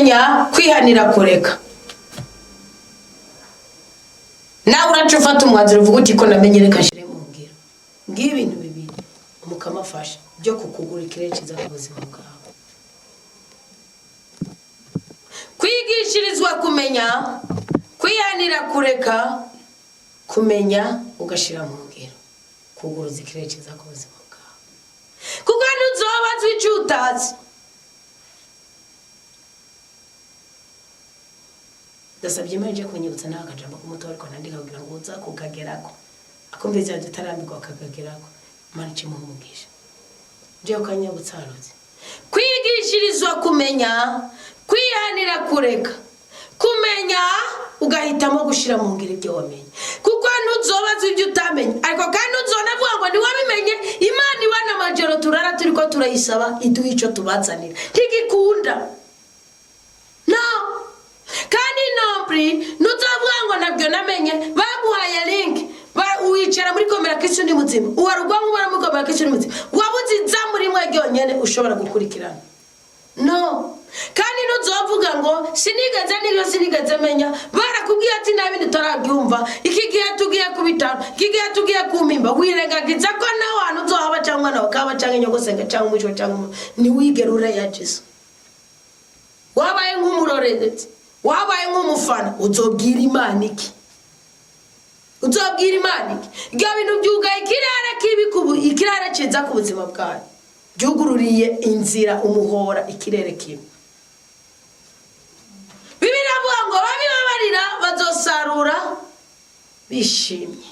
Kumenya, kwihanira kureka. Nawe uraca ufata umwanzuro uvuga uti ko namenye, reka nshyire mu ngiro. Ngibi ibintu bibiri Umukama afasha byo kukugura ikirere cyiza ku buzima bwawe: kwigishirizwa kumenya, kwihanira kureka, kumenya ugashyira mu ngiro, kuguruza ikirere cyiza ku buzima bwawe, kuko ntuzobazwa icyo utazi. Ndasabye Imana ije kunyibutsa nawe akajambo k'umuto, ariko nandika kugira ngo uza kukagerako akumviriza utarambirwa akakagerako. Imana ikimuha umugisha. Njyewe ukanyabutsa haroze kwigishirizwa kumenya, kwihanira kureka, kumenya ugahitamo gushyira mu ngiro ibyo wamenye, kuko ntuzobazwa ibyo utamenye. Ariko kandi ntuzonavuga ngo ntiwabimenye. Imana ibana amajoro turara turi ko turayisaba iduha icyo tubazanira, ntigikunda. No kandi nombri ntuzovuga ngo ntabyo namenye. Baguhaye link, wicara muri komera k'isi ni muzima, uwarugwa nk'ubara muri komera k'isi ni muzima, wabuze iza muri mwe ryonyene ushobora gukurikirana. No kandi ntuzovuga ngo sinigeze niba sinigeze menya. Barakubwiye ati nta bindi utarabyumva. Iki gihe tugiye ku bitaro, iki gihe tugiye ku mpimba, wirengagiza ko nawe hantu uzohaba, cyangwa nawe kaba, cyangwa inyogosenga, cyangwa umuco, cyangwa ntiwigere ureyagiza. Wabaye nk'umurorerezi, wabaye nk'umufana. Uzobwira Imana iki? Uzobwira Imana iki? Ibyo bintu byugaye ikirere kibi, ikirere cyiza ku buzima bwawe, byugururiye inzira umuhora ikirere kibi. Bibiliya avuga ngo babibabarira bazosarura bishimye.